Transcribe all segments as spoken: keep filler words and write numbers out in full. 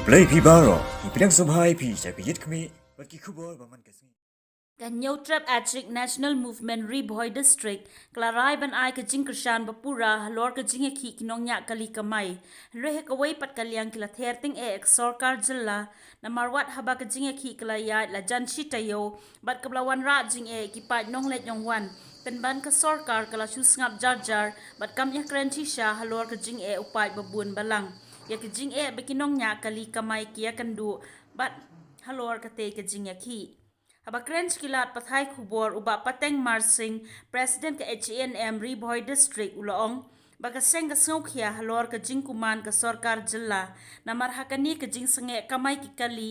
Khublei phi baroh, ngi pdiang sngewbha ïa phi sha ka Ïit Khmih bad ki khubor ba man ka sngi. Ka Hynñiewtrep Achik National Movement Ri Bhoi District ka la rai ban ai ka jingkyrshan ba pura halor ka jingïakhih ki nongñiah kali kamai. Hynrei ha kawei pat ka liang ki la ther tyngeh ïa ka sorkar jylla, namar wat haba ka jingïakhih ka la ïaid la jan shi taïew bad kaba la wanrah jingeh ki paid nongleit nongwan. Pynban ka sorkar ka la shu sngap jar jar bad kam ïakren shisha halor ka jingeh u paid ba bun balang ïa ka jingeh ba ki nongñiah kali kamai ki ïakynduh bad halor katei ka jingïakhih. Haba kren sha ki lad pathai khubor, u Bah Pateng Marsing, President ka H A N M Ri Bhoi District, u la ong ba ka seng ka sngewkhia halor ka jingkuman ka sorkar jylla, namar ha kane ka jingsangeh kamai ki kali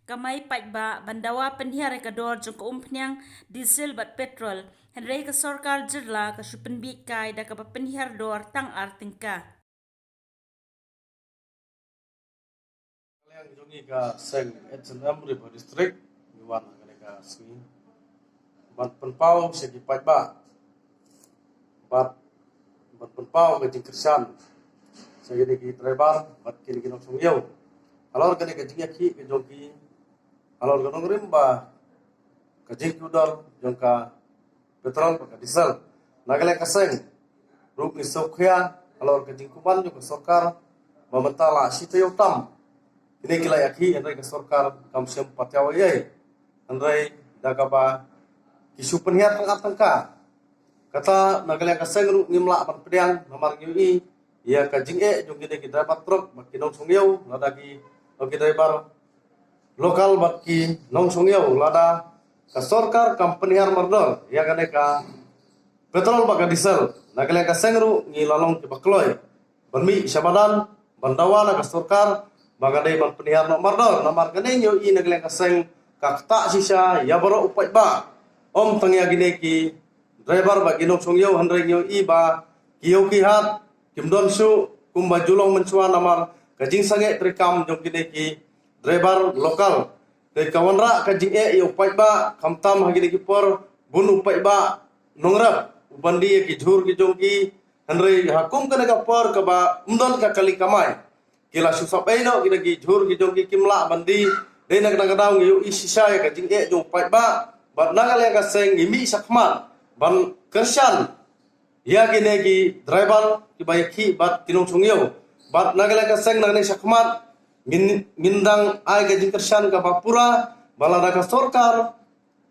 kamai paidbah ban dawa pynhiar ïa ka dor jong ka umphniang, diesel bad petrol. Hynrei ka sorkar jylla ka shu pynbiej kai da kaba pynhiar dor tang ar tyngka. Ka liang jong ngi ka seng H A N M Ri Bhoi District, ngi wan ha kane ka sngi ban pynpaw sha ki paidbah bad ban pynpaw ka jingkyrshan sha kine ki driver bad kine ki nongshong ïew halor kane ka jingïakhih ka jong ki halor ka nongrim ba ka jingkiew dor jong ka petrol bad ka diesel. Na ka liang ka seng ruh ngi sngewkhia halor ka jingkuman jong ka sorkar ba mynta la shi taïew tam kine ki la ïakhih, hynrei ka sorkar kam shym pat ïa ei ei. Hynrei da kaba ki shu pynhiar tang ar tyngka. Kata na ka liang ka seng ruh ngim lah ban pdiang namar ngi ïohi ïa ka jingeh jong kine ki driver truck bad ki nongshong ïew, lada ki, ki driver local bad ki nongshong ïew, lada ka sorkar kam pynhiar mardor ïa kane ka petrol bad ka diesel. Na ka liang ka seng ruh ngi la long kiba kloi ban mih sha madan ban dawa na ka sorkar ba ka dei ban pynhiar noh mardor, namar kane ngi ïohi na ka liang ka seng ka ktah shisha ïa baroh u paidbah, ym tang ïa kine ki driver bad ki nongshong ïew, hynrei ngi ïohi ba ki ïew ki hat kim don shuh kumba ju long mynshuwa namar ka jingsangeh treikam jong kine ki driver local. Te ka wanrah ka jingeh ïa u paidbah, khamtam ha kine ki por bun u paidbah nongrep u ban die ïa ki jhur ki jong ki, hynrei ha kum kane ka por kaba ym don ka kali kamai, ki la shu sap ei noh kine ki jhur ki jong ki, kim lah ban die. Dei na kata ka daw ngi ïohi shisha ïa ka jingeh jong u paidbah bad na ka liang ka seng ngi mih shakhmat ban kyrshan ïa kine ki driver kiba ïakhih bad ki nongshong ïew. Bad na ka liang ka seng nangne shakhmat ngin, ngin dang ai ka jingkyrshan kaba pura ba lada ka sorkar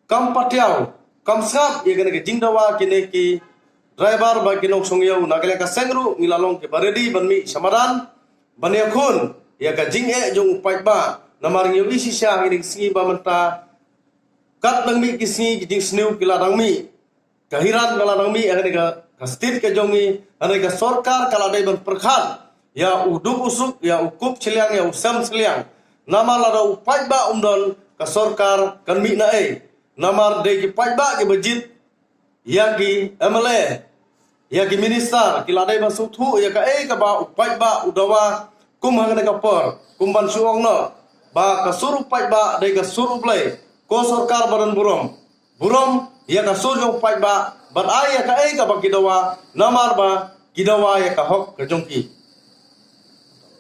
kam patiaw, kam sngap ïa kane ka jingdawa kine ki driver bad ki nongshong ïew, na ka liang ka seng ruh ngi la long kiba ready ban mih sha madan ban ïakhun ïa ka jingeh jong u paidbah. Namar ngi ïohi shisha ha kine ki sngi ba mynta kat dang mih ki sngi ki jingsniew ki la dang mih. Ka hiran ka la dang mih ha kane ka, ka state ka jong ngi, ha kane ka sorkar ka la dei ban pyrkhat ïa u duk u suk, ïa u kup shiliang, ïa u sem shiliang. Namar lada u paidbah um don, ka sorkar kan mih na ei? Namar dei ki paidbah kiba jied ïa ki M L A, ïa ki minister, ki la dei ban sngewthuh ïa kaei kaba u paidbah u dawa kum ha kane ka por. Kum ban shu ong noh ba ka sur u paidbah dei ka sur U Blei. Ko sorkar ba don burom, burom ïa ka sur jong u paidbah bad ai ïa kaei kaba ki dawa, namar ba ki dawa ïa ka hok ka jong ki.